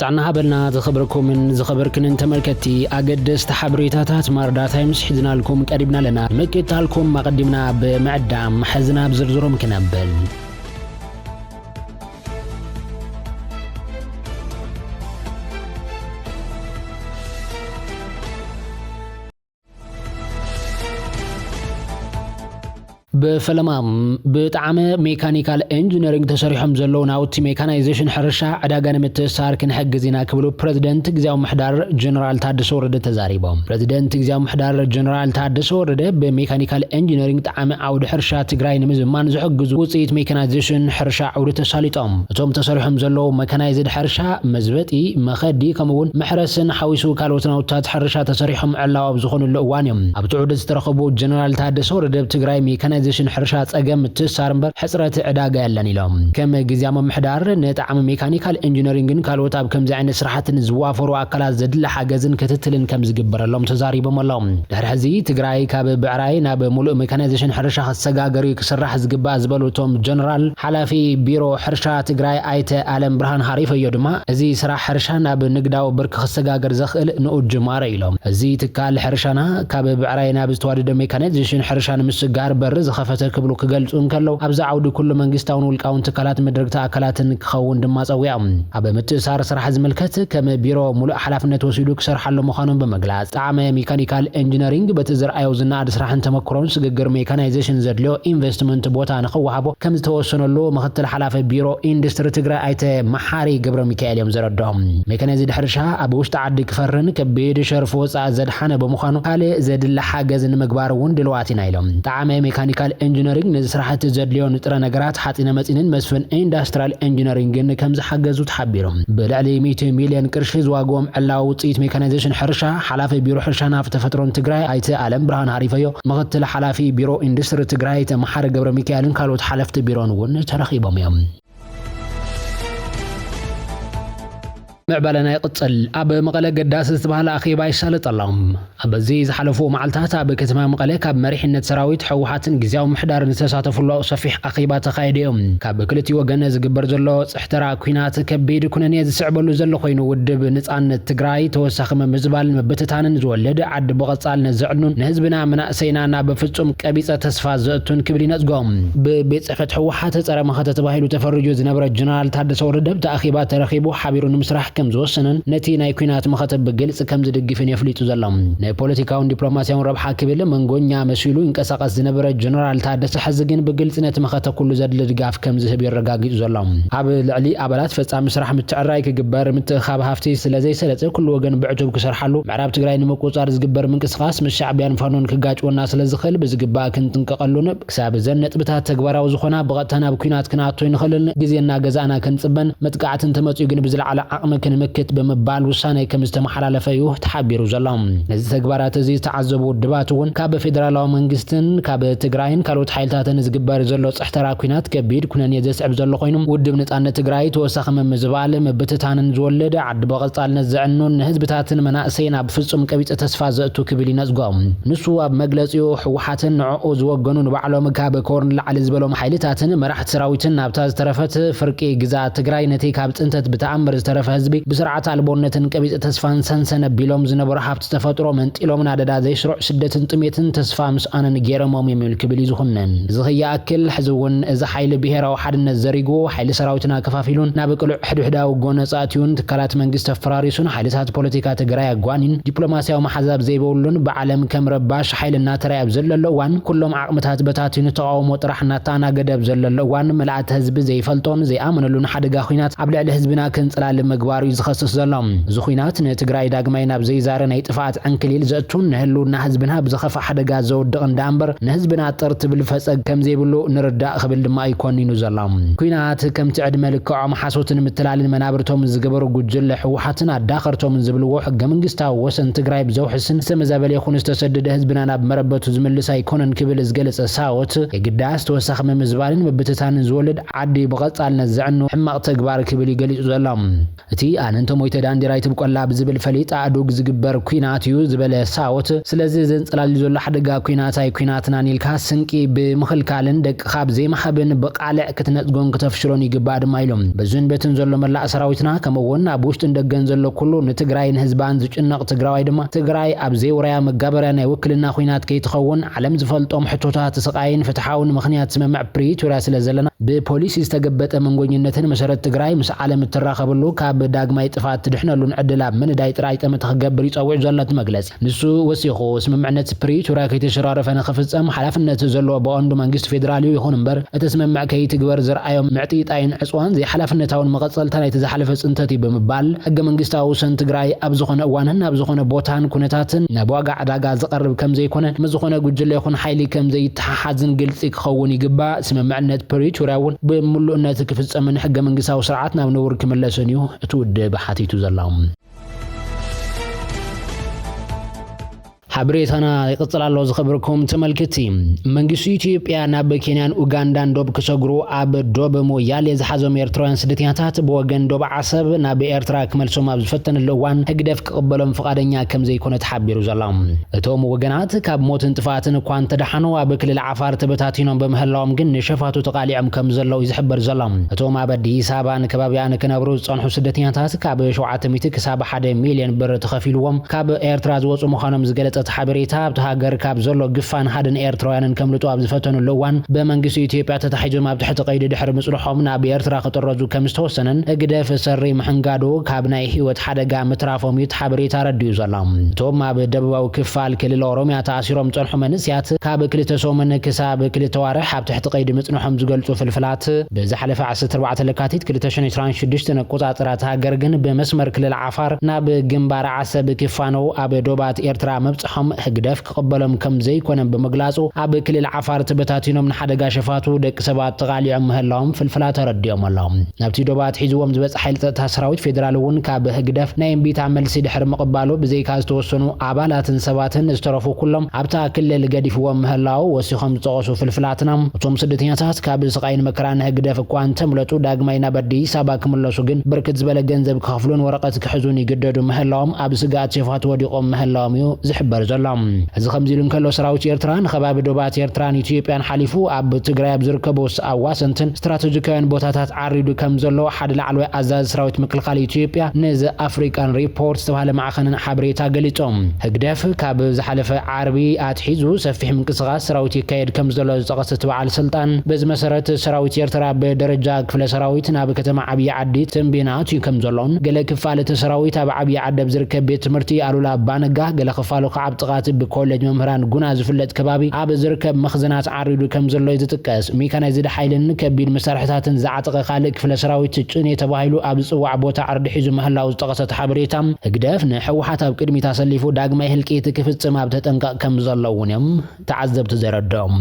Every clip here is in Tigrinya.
ጥዕና ሃበልና ዝኸበርኩምን ዝኸበርክንን ተመልከትቲ ኣገደስቲ ሓበሬታታት ማርዳ ታይምስ ሒዝናልኩም ቀሪብና ኣለና። ንምክትታልኩም ኣቐዲምና ብምዕዳም ሕዚ ናብ ዝርዝሮም ክነብል። ብፈለማ ብጣዕመ ሜካኒካል ኢንጂነሪንግ ተሰሪሖም ዘለዉ ናውቲ ሜካናይዜሽን ሕርሻ ዕዳጋ ንምትእስሳር ክንሕግዝ ኢና ክብሉ ፕረዚደንት ግዝያዊ ምሕዳር ጀነራል ታደሰ ወረደ ተዛሪቦም። ፕረዚደንት ግዝያዊ ምሕዳር ጀነራል ታደሰ ወረደ ብሜካኒካል ኢንጂነሪንግ ጣዕመ ዓውዲ ሕርሻ ትግራይ ንምዝማን ዝሕግዙ ውፅኢት ሜካናይዜሽን ሕርሻ ዓውዲ ተሳሊጦም። እቶም ተሰሪሖም ዘለዉ መካናይዝድ ሕርሻ፣ መዝበጢ፣ መኸዲ ከምኡ እውን መሕረስን ሓዊሱ ካልኦት ናውትታት ሕርሻ ተሰሪሖም ዕላዊ ኣብ ዝኾኑሉ እዋን እዮም። ኣብቲ ዑደት ዝተረኸቡ ጀነራል ታደሰ ወረደ፣ ኣብ ትግራይ ሜካናይዜሽን ሕርሻ ጸገም ምትእስሳር እምበር ሕጽረት ዕዳጋ የለን ኢሎም። ከም ግዝያዊ ምምሕዳር ንጣዕሚ ሜካኒካል ኢንጂነሪንግን ካልኦት ኣብ ከምዚ ዓይነት ስራሕትን ዝዋፈሩ ኣካላት ዘድሊ ሓገዝን ክትትልን ከም ዝግበረሎም ተዛሪቦም ኣለዉ። ድሕሪ ሕዚ ትግራይ ካብ ብዕራይ ናብ ሙሉእ ሜካናይዜሽን ሕርሻ ክትሰጋገር እዩ ክስራሕ ዝግባእ ዝበሉ እቶም ጀነራል፣ ሓላፊ ቢሮ ሕርሻ ትግራይ ኣይተ ኣለም ብርሃን ሃሪፈዮ ድማ፣ እዚ ስራሕ ሕርሻ ናብ ንግዳዊ ብርኪ ክሰጋገር ዘኽእል ንኡድ ጅማሮ ኢሎም። እዚ ትካል ሕርሻና ካብ ብዕራይ ናብ ዝተዋደደ ሜካናይዜሽን ሕርሻ ንምስጋር በሪ ዝኸፈተ ክብሉ ክገልጹ እንከለዉ፣ ኣብዚ ዓውዲ ኩሉ መንግስታውን ውልቃውን ትካላት መድረግቲ ኣካላትን ክኸውን ድማ ጸዊዖም። ኣብ ምትእሳር ስራሕ ዝምልከት ከም ቢሮ ሙሉእ ሓላፍነት ወሲዱ ክሰርሓሉ ምዃኑን ብምግላጽ፣ ጣዕመ ሜካኒካል ኢንጂነሪንግ በቲ ዝረኣዮ ዝነኣድ ስራሕን ተመክሮን ስግግር ሜካናይዜሽን ዘድልዮ ኢንቨስትመንት ቦታ ንኽወሃቦ ከም ዝተወሰነሉ ምኽትል ሓላፊ ቢሮ ኢንዱስትሪ ትግራይ ኣይተ መሓሪ ገብረ ሚካኤል እዮም ዘረድኦም። ሜካናይዝድ ሕርሻ ኣብ ውሽጢ ዓዲ ክፈርን ከቢድ ሸርፊ ወፃኢ ዘድሓነ ብምዃኑ ካልእ ዘድሊ ሓገዝ ንምግባር እውን ድልዋት ኢና ኢሎም። ጣዕመ ሜካኒካል ኢንጂነሪንግ ነዚ ስራሕቲ ዘድልዮ ንጥረ ነገራት ሓፂነ መፂንን መስፍን ኢንዳስትሪያል ኢንጂነሪንግን ከም ዝሓገዙ ተሓቢሩ። ብልዕሊ ሚእቲ ሚልዮን ቅርሺ ዝዋግኦም ዕላዊ ውፅኢት ሜካናይዜሽን ሕርሻ ሓላፊ ቢሮ ሕርሻን ሃፍቲ ተፈጥሮን ትግራይ ኣይተ ኣለም ብርሃን ሃሪፈዮ፣ ምኽትል ሓላፊ ቢሮ ኢንዱስትሪ ትግራይ ኣይተ መሓሪ ገብረ ሚካኤልን ካልኦት ሓለፍቲ ቢሮን እውን ተረኺቦም እዮም። ምዕባለና ይቕጽል። ኣብ መቐለ ገዳሲ ዝተባህለ ኣኼባ ይሳለጥ ኣሎ። ኣብዚ ዝሓለፉ መዓልታት ኣብ ከተማ መቐለ ካብ መሪሕነት ሰራዊት ህወሓትን ግዝያዊ ምምሕዳርን ዝተሳተፉሉ ሰፊሕ ኣኼባ ተኻይዱ እዩ። ካብ ክልቲኡ ወገን ዝግበር ዘሎ ጽሕተራ ኲናት ከቢድ ኩነኔ ዝስዕበሉ ዘሎ ኮይኑ፣ ውድብ ንጻነት ትግራይ ተወሳኺ ምምዝባልን ምብትታንን ዝወልድ፣ ዓዲ ብቐጻልነት ዘዕኑን ንህዝብና መናእሰይና ናብ ፍጹም ቀቢጸ ተስፋ ዘእቱን ክብል ይነጽጎ። ብቤት ጽሕፈት ህወሓት ጸረ መኸተ ተባሂሉ ተፈሪጁ ዝነበረ ጀነራል ታደሰ ወረደ ኣብቲ ኣኼባ ተረኺቡ ሓቢሩ ንምስራሕ ከም ዝወሰነን ነቲ ናይ ኲናት መኸተ ብግልጺ ከም ዝድግፍን የፍሊጡ ዘሎ። ናይ ፖለቲካውን ዲፕሎማስያውን ረብሓ ክብል መንጎኛ መሲሉ ይንቀሳቐስ ዝነበረ ጀነራል ታደሰ፣ ሕዚ ግን ብግልጺ ነቲ መኸተ ኩሉ ዘድሊ ድጋፍ ከም ዝህብ የረጋጊጹ ዘሎ። ኣብ ልዕሊ ኣባላት ፈጻሚ ስራሕ ምትዕራይ ክግበር፣ ምትእኻብ ሃፍቲ ስለ ዘይሰለጸ ኩሉ ወገን ብዕቱብ ክሰርሓሉ፣ ምዕራብ ትግራይ ንምቁጽጻር ዝግበር ምንቅስቓስ ምስ ሻዕብያን ፋኖን ክጋጭወና ስለ ዝኽእል ብዝግባእ ክንጥንቀቐሉን ክሳብ እዘን ነጥብታት ተግባራዊ ዝኾና ብቐጥታ ናብ ኲናት ክንኣቶ ኣይንኽእልን። ግዜ እናገዛእና ክንጽበን መጥቃዕቲ እንተመጺኡ ግን ብዝለዓለ ዓቕሚ ክንምክት ብምባል ውሳነ ከም ዝተመሓላለፈ እዩ ተሓቢሩ ዘሎ። ነዚ ተግባራት እዚ ዝተዓዘቡ ውድባት እውን ካብ ፌደራላዊ መንግስትን ካብ ትግራይን ካልኦት ሓይልታትን ዝግበር ዘሎ ጽሕተራ ኲናት ከቢድ ኩነኔ ዘስዕብ ዘሎ ኮይኑ፣ ውድብ ነጻነት ትግራይ ተወሳኺ ምምዝባል ምብትታንን ዝወልድ፣ ዓዲ ብቐጻልነት ዘዕኑን ንህዝብታትን መናእሰይን ኣብ ፍጹም ቀቢጸ ተስፋ ዘእቱ ክብል ይነጽጎ። ንሱ ኣብ መግለጺኡ፣ ህወሓትን ንዕኡ ዝወገኑ ንባዕሎም ካብ ኮር ንላዕሊ ዝበሎም ሓይልታትን መራሕቲ ሰራዊትን ናብታ ዝተረፈት ፍርቂ ግዝኣት ትግራይ ነቲ ካብ ጽንተት ብተኣምር ዝተረፈ ህዝቢ ብስርዓት ኣልቦነትን ቀቢጸ ተስፋን ሰንሰን ኣቢሎም ዝነበሩ ሃብቲ ተፈጥሮ መንጢሎም ናደዳ ዘይስሩዕ ስደትን ጥሜትን ተስፋ ምስኣንን ገይሮሞም እዮም ክብል እዩ ዝኹንን። እዚ ከይኣክል ሕዚ እውን እዚ ሓይሊ ብሄራዊ ሓድነት ዘሪጉ፣ ሓይሊ ሰራዊትና ከፋፊሉን ናብ ቅሉዕ ሕድሕዳዊ ጎነጽ ኣትዩን ትካላት መንግስቲ ኣፈራሪሱን ሓይልታት ፖለቲካ ትግራይ ኣጓኒን ዲፕሎማስያዊ መሓዛብ ዘይብሉን ብዓለም ከም ረባሽ ሓይሊ እናተራእየ ኣብ ዘለሎ እዋን፣ ኩሎም ዓቕምታት በታቲኑ ተቓውሞ ጥራሕ እናተኣናገደ ኣብ ዘለሎ እዋን፣ ምልኣተ ህዝቢ ዘይፈልጦን ዘይኣመነሉን ሓደጋ ኲናት ኣብ ልዕሊ ህዝብና ከንጽላሊ ምግባሩ እዩ ዝኸስስ ዘሎ። እዚ ኲናት ንትግራይ ዳግማይ ናብ ዘይዛረ ናይ ጥፍኣት ዕንክሊል ዘእቱን ንህልውና ህዝብና ብዝኸፍእ ሓደጋ ዘውድቕ እንዳ እምበር ንህዝብና ጥር ትብል ፈጸግ ከም ዘይብሉ ንርዳእ ክብል ድማ እዩ ኮኒኑ ዘሎ። ኲናት ከምቲ ዕድመ ልክዖም ሓሶትን ምትላልን መናብርቶም ዝገበሩ ጉጅለ ህወሓትን ኣዳኸርቶምን ዝብልዎ ሕገ መንግስታዊ ወሰን ትግራይ ብዘውሕስን ዝተመዛበለ ይኹን ዝተሰደደ ህዝብና ናብ መረበቱ ዝምልስ ኣይኮነን ክብል ዝገለጸ ሳወት፣ የግዳስ ተወሳኺ ምምዝባልን ምብትታንን ዝወልድ ዓዲ ብቐጻልነት ዘዕኑ ሕማቕ ተግባር ክብል እዩ ገሊጹ ዘሎ። እቲ ኣነ እንተ ሞይተ ዳንዴራ ኣይትብቆላ ብዝብል ፈሊጥ ኣእዱግ ዝግበር ኲናት እዩ ዝበለ ሳውት፣ ስለዚ ዘንጸላልዩ ዘሎ ሓደጋ ኲናት ኣይኲናትናን ኢልካ ስንቂ ብምኽልካልን ደቅኻ ብዘይምሃብን ብቓልዕ ክትነጽጎን ክተፍሽሎን ይግባእ ድማ ኢሎም። በዝን በትን ዘሎ መላእ ሰራዊትና ከምኡ እውን ኣብ ውሽጥን ደገን ዘሎ ኩሉ ንትግራይን ህዝባን ዝጭነቕ ትግራዋይ ድማ ትግራይ ኣብ ዘይውራያ መጋበርያ ናይ ውክልና ኲናት ከይትኸውን ዓለም ዝፈልጦም ሕቶታት ስቓይን ፍትሓውን ምኽንያት ስምምዕ ፕሪቶርያ ስለ ዘለና ብፖሊሲ ዝተገበጠ መንጎኝነትን መሰረት ትግራይ ምስ ዓለም እትራኸብሉ ካብ ዳግማይ ጥፋት ትድሕነሉን ዕድል ኣብ ምንዳይ ጥራይ ጠመተ ክገብር ይጸውዕ ዘሎ እቲ መግለጺ። ንሱ ወሲኹ፣ ስምምዕነት ፕሪቶርያ ከይተሸራረፈ ንኽፍጸም ሓላፍነት ዘለዎ ብቐንዱ መንግስቲ ፌደራል እዩ። ይኹን እምበር እቲ ስምምዕ ከይትግበር ዝረኣዮም ምዕጥይጣይን ዕጽዋን ዘይሓላፍነታውን መቐጸልታ ናይቲ ዝሓለፈ ጽንተት እዩ ብምባል ሕገ መንግስታዊ ወሰን ትግራይ ኣብ ዝኾነ እዋንን ኣብ ዝኾነ ቦታን ኩነታትን ናብ ዋጋ ዕዳጋ ዝቐርብ ከም ዘይኮነ ምስ ዝኾነ ጉጅለ ይኹን ሓይሊ ከም ዘይተሓሓዝን ግልጺ ክኸውን ይግባእ። ስምምዕነት ፕሪቶርያ እውን ብምሉእነት ክፍጸምን ሕገ መንግስታዊ ስርዓት ናብ ንቡር ክምለስን እዩ እቲ ውድብ ሓቲቱ ዘሎ። ሓበሬታና ይቕጽል ኣሎ። ዝኸበርኩም ተመልከትቲ፣ መንግስቲ ኢትዮጵያ ናብ ኬንያን ኡጋንዳን ዶብ ክሰግሩ ኣብ ዶብ ሞያሌ ዝሓዞም ኤርትራውያን ስደተኛታት ብወገን ዶብ ዓሰብ ናብ ኤርትራ ክመልሶም ኣብ ዝፈተነሉ እዋን ህግደፍ ክቕበሎም ፍቓደኛ ከም ዘይኮነ ተሓቢሩ ዘሎ። እቶም ወገናት ካብ ሞትን ጥፍኣትን እኳ እንተደሓኑ ኣብ ክልል ዓፋር ተበታቲኖም ብምህላዎም ግን ንሸፋቱ ተቓሊዖም ከም ዘለዉ እዩ ዝሕበር ዘሎ። እቶም ኣብ ኣዲስ ኣበባን ከባቢኣን ክነብሩ ዝጸንሑ ስደተኛታት ካብ ሸውዓተ ሚእቲ ክሳብ ሓደ ሚልዮን ብር ተኸፊልዎም ካብ ኤርትራ ዝወጹ ምዃኖም ዝገለጸ እቲ ሓበሬታ ኣብቲ ሃገር ካብ ዘሎ ግፋን ሃድን ኤርትራውያንን ከምልጡ ኣብ ዝፈተኑሉ እዋን ብመንግስቲ ኢትዮጵያ ተታሒዞም ኣብ ትሕቲ ቀይዲ ድሕሪ ምጽንሖም ናብ ኤርትራ ክጥረዙ ከም ዝተወሰነን ህግደፍ ሰሪ ምሕንጋዱ ካብ ናይ ህይወት ሓደጋ ምትራፎም እዩ እቲ ሓበሬታ ረዲኡ ዘሎ። እቶም ኣብ ደቡባዊ ክፋል ክልል ኦሮምያ ተኣሲሮም ዝጸንሑ መንእስያት ካብ ክልተ ሰሙን ክሳብ ክልተ ዋርሕ ኣብ ትሕቲ ቀይዲ ምጽንሖም ዝገልጹ ፍልፍላት ብዝሓለፈ ዓሰርተ ኣርባዕተ ለካቲት ክልተ ሽሕን ዕስራን ሽዱሽተን ኣቆጻጽራ እታ ሃገር ግን ብመስመር ክልል ዓፋር ናብ ግንባር ዓሰብ ክፋነው ኣብ ዶባት ኤርትራ ምብጽሖም ህግደፍ ክቕበሎም ከም ዘይኮነን ብምግላጹ ኣብ ክልል ዓፋር ተበታቲኖም ንሓደጋ ሸፋቱ ደቂ ሰባት ተቓሊዖም ምህላዎም ፍልፍላት ኣረዲኦም ኣለዉ። ናብቲ ዶባት ሒዝዎም ዝበጽሐ ሓይሊ ጸጥታ ሰራዊት ፌደራል እውን ካብ ህግደፍ ናይ እምቢታ መልሲ ድሕሪ ምቕባሉ ብዘይካ ዝተወሰኑ ኣባላትን ሰባትን ዝተረፉ ኩሎም ኣብታ ክልል ገዲፍዎም ምህላው ወሲኾም ዝጠቐሱ ፍልፍላትና፣ እቶም ስደተኛታት ካብ ስቓይን መከራን ህግደፍ እኳ እንተምለጡ ዳግማይ ናብ ኣዲስ ኣበባ ክምለሱ ግን ብርክት ዝበለ ገንዘብ ክኸፍሉን ወረቐት ክሕዙን ይግደዱ ምህላዎም ኣብ ስግኣት ሸፋቱ ወዲቖም ምህላዎም እዩ ዝሕበር ዘሎ። እዚ ከምዚ ኢሉ እንከሎ ሰራዊት ኤርትራ ንኸባቢ ዶባት ኤርትራን ኢትዮጵያን ሓሊፉ ኣብ ትግራይ ኣብ ዝርከቡ ኣዋሰንትን ስትራቴጂካውያን ቦታታት ዓሪዱ ከም ዘሎ ሓደ ላዕለዋይ ኣዛዚ ሰራዊት ምክልኻል ኢትዮጵያ ንዘ ኣፍሪካን ሪፖርት ዝተባሃለ ማዕኸንን ሓበሬታ ገሊጾም። ህግደፍ ካብ ዝሓለፈ ዓርቢ ኣትሒዙ ሰፊሕ ምንቅስቓስ ሰራዊት ይካየድ ከም ዘሎ ዝጠቐሰ እቲ በዓል ስልጣን፣ በዚ መሰረት ሰራዊት ኤርትራ ብደረጃ ክፍለ ሰራዊት ናብ ከተማ ዓብዪ ዓዲ ተንቤን ኣትዩ ከም ዘሎን ገለ ክፋል እቲ ሰራዊት ኣብ ዓብዪ ዓዲ ኣብ ዝርከብ ቤት ትምህርቲ ኣሉላ ኣባነጋ፣ ገለ ክፋሉ ከዓ ኣብ ጥቓ እቲ ብኮሌጅ መምህራን ጉና ዝፍለጥ ከባቢ ኣብ ዝርከብ መኽዘናት ዓሪዱ ከም ዘሎ እዩ ዝጥቀስ። ሜካናይዝድ ሓይልን ከቢድ መሳርሕታትን ዝዓጠቐ ካልእ ክፍለ ሰራዊት ጭኔ ተባሂሉ ኣብ ዝጽዋዕ ቦታ ዕርዲ ሒዙ ምህላው ዝጠቐሰ እቲ ሓበሬታ፣ ህግደፍ ንህወሓት ኣብ ቅድሚት ኣሰሊፉ ዳግማይ ህልቂት ክፍጽም ኣብ ተጠንቀቕ ከም ዘሎ እውን እዮም ተዓዘብቲ ዘረድኦም።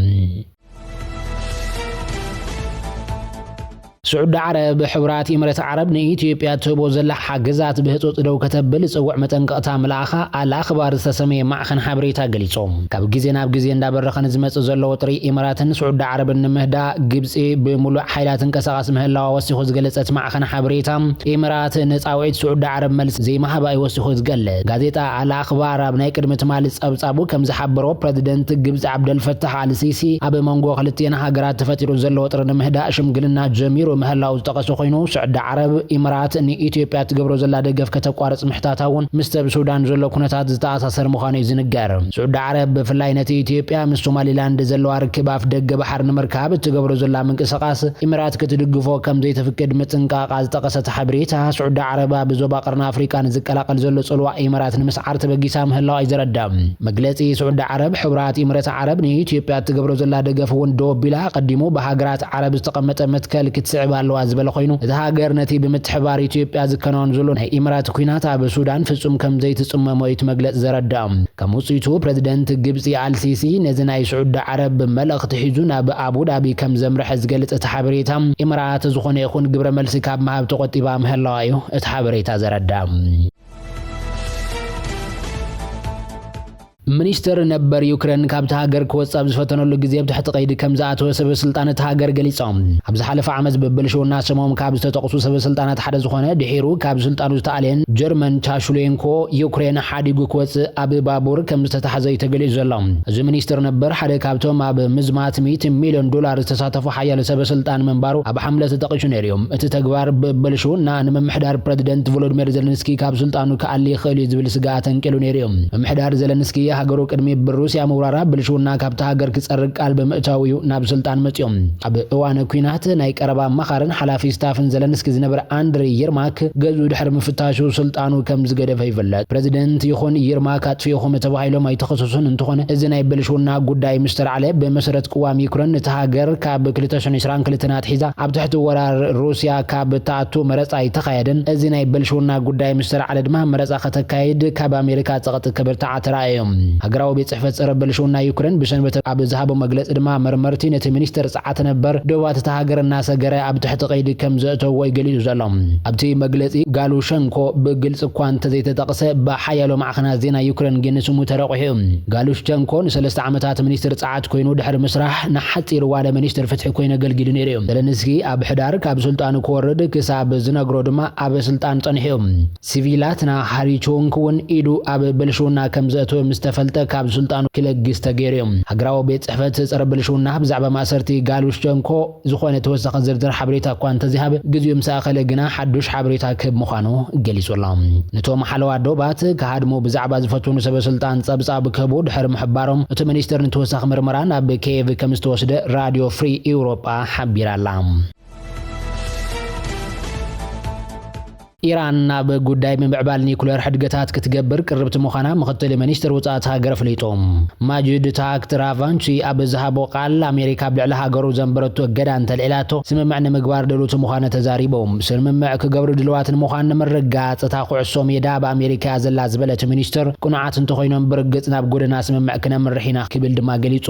ስዑዲ ዓረብ፣ ሕቡራት ኢምረት ዓረብ ንኢትዮጵያ ትህቦ ዘላ ሓገዛት ብህጹጽ ደው ከተብል ጽውዕ መጠንቀቕታ ምልኣኻ ኣል ኣኽባር ዝተሰመየ ማዕኸን ሓበሬታ ገሊጹ። ካብ ግዜ ናብ ግዜ እንዳበረኸ ንዝመጽእ ዘሎ ወጥሪ ኢማራትን ስዑዲ ዓረብን ንምህዳእ ግብጺ ብምሉእ ሓይላ ትንቀሳቐስ ምህላዋ ወሲኹ ዝገለጸ እቲ ማዕኸን ሓበሬታ፣ ኢማራት ንጻውዒት ስዑዲ ዓረብ መልሲ ዘይምሃባ እዩ ወሲኹ ዝገልጽ። ጋዜጣ ኣል ኣኽባር ኣብ ናይ ቅድሚ ትማሊ ጸብጻቡ ከም ዝሓበሮ፣ ፕረዚደንት ግብጺ ዓብደልፈታሕ ኣል ሲሲ ኣብ መንጎ ክልቲኤን ሃገራት ተፈጢሩ ዘሎ ወጥሪ ንምህዳእ ሽምግልና ጀሚሩ ምህላው ዝጠቐሰ ኮይኑ፣ ስዑዲ ዓረብ ኢማራት ንኢትዮጵያ ትገብሮ ዘላ ደገፍ ከተቋርጽ ምሕታታ እውን ምስ ሰብ ሱዳን ዘሎ ኩነታት ዝተኣሳሰር ምዃኑ እዩ ዝንገር። ስዑዲ ዓረብ ብፍላይ ነቲ ኢትዮጵያ ምስ ሶማሊላንድ ዘለዋ ርክብ ኣፍ ደገ ባሕሪ ንምርካብ እትገብሮ ዘላ ምንቅስቓስ ኢማራት ክትድግፎ ከም ዘይተፍቅድ ምጥንቃቓ ዝጠቐሰ እቲ ሓበሬታ፣ ስዑዲ ዓረብ ኣብ ዞባ ቀርኒ ኣፍሪቃ ንዝቀላቐል ዘሎ ጽልዋ ኢማራት ንምስዓር ተበጊሳ ምህላዋ እዩ ዘረድእ። መግለጺ ስዑዲ ዓረብ፣ ሕቡራት ኢማራት ዓረብ ንኢትዮጵያ እትገብሮ ዘላ ደገፍ እውን ደው ኣቢላ፣ ኣቐዲሙ ብሃገራት ዓረብ ዝተቐመጠ መትከል ክትስዕብ ኣለዋ ዝበለ ኮይኑ፣ እቲ ሃገር ነቲ ብምትሕባር ኢትዮጵያ ዝከናወን ዘሎ ናይ ኢማራት ኲናት ኣብ ሱዳን ፍጹም ከም ዘይትጽመሞ እዩ እቲ መግለጺ ዘረድእ። ከም ውጽኢቱ፣ ፕረዚደንት ግብጺ ኣልሲሲ ነዚ ናይ ስዑዲ ዓረብ መልእኽቲ ሒዙ ናብ ኣቡዳቢ ከም ዘምርሐ ዝገልጽ እቲ ሓበሬታ፣ ኢማራት ዝኾነ ይኹን ግብረ መልሲ ካብ ምሃብ ተቖጢባ ምህላዋ እዩ እቲ ሓበሬታ ዘረድእ። ሚኒስትር ነበር ዩክሬን ካብቲ ሃገር ክወጽእ ኣብ ዝፈተነሉ ግዜ ኣብ ትሕቲ ቀይዲ ከም ዝኣተወ ሰበ ስልጣን እታ ሃገር ገሊጾም። ኣብ ዝሓለፈ ዓመት ብብልሽውና ስሞም ካብ ዝተጠቕሱ ሰበ ስልጣናት ሓደ ዝኾነ፣ ድሒሩ ካብ ስልጣኑ ዝተኣልየን ጀርመን ቻሽሌንኮ፣ ዩክሬን ሓዲጉ ክወጽእ ኣብ ባቡር ከም ዝተታሕዘ እዩ ተገሊጹ ዘሎ። እዚ ሚኒስትር ነበር ሓደ ካብቶም ኣብ ምዝማት ሚእቲ ሚልዮን ዶላር ዝተሳተፉ ሓያሎ ሰበ ስልጣን ምንባሩ ኣብ ሓምለ ተጠቒሱ ነይሩ እዩ። እቲ ተግባር ብብልሽውና ንምምሕዳር ፕረዚደንት ቮሎዲሚር ዘለንስኪ ካብ ስልጣኑ ክኣሊ ይኽእል እዩ ዝብል ስግኣት ኣንቂሉ ነይሩ እዩ። ምምሕዳር ዘለንስኪ ሃገሩ ቅድሚ ብሩስያ ምውራራ ብልሽውና ካብታ ሃገር ክጸርግ ቃል ብምእታው እዩ ናብ ስልጣን መጺኡ። ኣብ እዋን ኲናት ናይ ቀረባ ኣማኻርን ሓላፊ ስታፍን ዘለንስኪ ዝነበረ ኣንድሪ የርማክ ገዝኡ ድሕሪ ምፍታሹ ስልጣኑ ከም ዝገደፈ ይፍለጥ። ፕረዚደንት ይኹን የርማክ ኣጥፊእኹም ተባሂሎም ኣይተኸሰሱን። እንተኾነ እዚ ናይ ብልሽውና ጉዳይ ምስ ተላዕለ ብመሰረት ቅዋም ዩክሬን እታ ሃገር ካብ ክልተ ሽሕን ዕስራን ክልተን ኣትሒዛ ኣብ ትሕቲ ወራር ሩስያ ካብ እትኣቱ መረጻ ኣይተኻየደን። እዚ ናይ ብልሽውና ጉዳይ ምስ ተላዕለ ድማ መረጻ ከተካይድ ካብ ኣሜሪካ ጸቕጢ ክብርትዓ ተራእዮም። ሃገራዊ ቤት ጽሕፈት ጸረ ብልሽውና ዩክሬን ብሰንበት ኣብ ዝሃቦ መግለጺ ድማ መርመርቲ ነቲ ሚኒስተር ጸዓት ነበር ዶባት እታ ሃገር እናሰገረ ኣብ ትሕቲ ቀይዲ ከም ዘእተዎ እዩ ገሊጹ ዘሎ። ኣብቲ መግለጺ ጋሉሸንኮ ብግልጺ እኳ እንተዘይተጠቕሰ ብሓያሎ ማዕኸናት ዜና ዩክሬን ግን ስሙ ተረቑሑ እዩ። ጋሉሸንኮ ንሰለስተ ዓመታት ሚኒስትር ጸዓት ኮይኑ ድሕሪ ምስራሕ ንሓጺር እዋን ሚኒስትር ፍትሒ ኮይኑ ኣገልጊሉ ነይሩ እዩ። ዘለንስኪ ኣብ ሕዳር ካብ ስልጣኑ ክወርድ ክሳብ ዝነግሮ ድማ ኣብ ስልጣን ጸኒሑ እዩ። ሲቪላትና ሃሪቾንክ እውን ኢዱ ኣብ ብልሽውና ከም ዘእተወ ምስ ተፈልጠ ካብ ስልጣኑ ክለግስ ተገይሩ እዩ። ሃገራዊ ቤት ጽሕፈት ጸረ ብልሽውና ብዛዕባ ማእሰርቲ ጋሉሸንኮ ዝኾነ ተወሳኺ ዝርዝር ሓበሬታ እኳ እንተዘይሃበ፣ ግዜኡ ምስ ኣኸለ ግና ሓዱሽ ሓበሬታ ክህብ ምዃኑ ገሊጹ ኣሎ። ነቶም ሓለዋ ዶባት ክሃድሙ ብዛዕባ ዝፈትኑ ሰበ ስልጣን ጸብጻብ ክህቡ ድሕሪ ምሕባሮም፣ እቲ ሚኒስትር ንተወሳኺ ምርመራ ናብ ኬየቭ ከም ዝተወስደ ራድዮ ፍሪ ኤውሮጳ ሓቢራ ኣላ። ኢራን ናብ ጉዳይ ምምዕባል ኒኩሌር ሕድገታት ክትገብር ቅርብቲ ምዃና ምኽትል ሚኒስትር ውጻእት ሃገር ኣፍሊጡ። ማጅድ ታክት ራቫንቺ ኣብ ዝሃቦ ቃል፣ ኣሜሪካ ኣብ ልዕሊ ሃገሩ ዘንበረቶ እገዳ እንተልዒላቶ፣ ስምምዕ ንምግባር ድሉት ምዃኑ ተዛሪቡ። ስምምዕ ክገብሩ ድልዋት ንምዃን ንምርግጋጽ፣ እታ ኩዕሶ ሜዳ ኣብ ኣሜሪካ እያ ዘላ ዝበለ እቲ ሚኒስትር፣ ቅኑዓት እንተኾይኖም ብርግጽ ናብ ጎደና ስምምዕ ክነምርሕ ኢና ክብል ድማ ገሊጹ።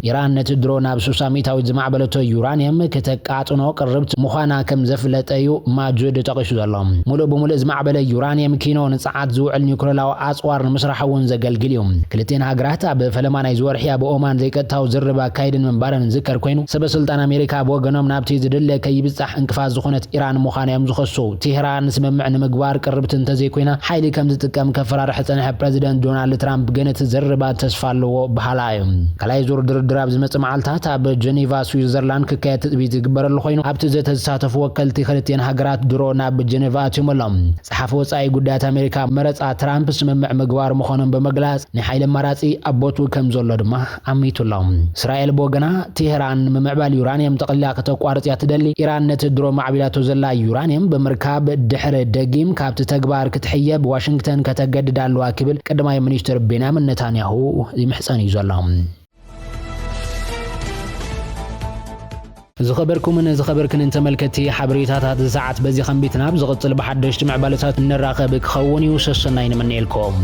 ኢራን ነቲ ድሮ ናብ ሱሳ ሚእታዊት ዝማዕበለቶ ዩራንየም ክተቃጥኖ ቅርብቲ ምዃና ከም ዘፍለጠ እዩ ማጁድ ጠቒሱ ዘሎ። ሙሉእ ብሙሉእ ዝማዕበለ ዩራንየም ኪኖ ንጸዓት ዝውዕል ኒውክለራዊ ኣጽዋር ንምስራሕ እውን ዘገልግል እዩ። ክልቲኤን ሃገራት ኣብ ፈለማ ናይዚ ወርሒ ኣብ ኦማን ዘይቀጥታዊ ዝርርብ ኣካይድን ምንባረን ዝዝከር ኮይኑ፣ ሰበ ስልጣን ኣሜሪካ ብወገኖም ናብቲ ዝድለ ከይብጻሕ እንቅፋት ዝኾነት ኢራን ምዃና እዮም ዝኸሱ። ቴህራን ስምምዕ ንምግባር ቅርብቲ እንተዘይኮይና፣ ሓይሊ ከም ዝጥቀም ከፈራርሕ ዝጸንሐ ፕረዚደንት ዶናልድ ትራምፕ ግን እቲ ዝርርባት ተስፋ ኣለዎ በሃላ እዩ። ካልኣይ ዙር ድርድር ኣብ ዝመጽእ መዓልታት ኣብ ጀኔቫ ስዊዘርላንድ ክካየድ ትጽቢት ዝግበረሉ ኮይኑ፣ ኣብቲ ዘተ ዝሳተፉ ወከልቲ ክልቲኤን ሃገራት ድሮ ናብ ጀኔቫ ኣትዮም ኣለዉ። ጸሓፊ ወጻኢ ጉዳያት ኣሜሪካ መረጻ ትራምፕ ስምምዕ ምግባር ምዃኖም ብምግላጽ፣ ናይ ሓይሊ ኣማራጺ ኣብ ቦትኡ ከም ዘሎ ድማ ኣሚቱ ኣሎ። እስራኤል ብወገና፣ ቴህራን ንምምዕባል ዩራንየም ጠቕሊላ ከተቋርጽ እያ ትደሊ። ኢራን ነቲ ድሮ ማዕቢላቶ ዘላ ዩራንየም ብምርካብ ድሕሪ ደጊም ካብቲ ተግባር ክትሕየብ ዋሽንግተን ከተገድዳ ኣለዋ ክብል ቀዳማይ ሚኒስትር ቤንያሚን ነታንያሁ ይምሕጸን እዩ ዘሎ። ዝኸበርኩምን ዝኸበርክንን ተመልከትቲ፣ ሓበሬታታት እዚ ሰዓት በዚ ከንቢትና፣ ኣብ ዝቕጽል ብሓደሽቲ ምዕባለታት እንራኸብ ክኸውን እዩ። ሰሰናይ ንምነየልኩም።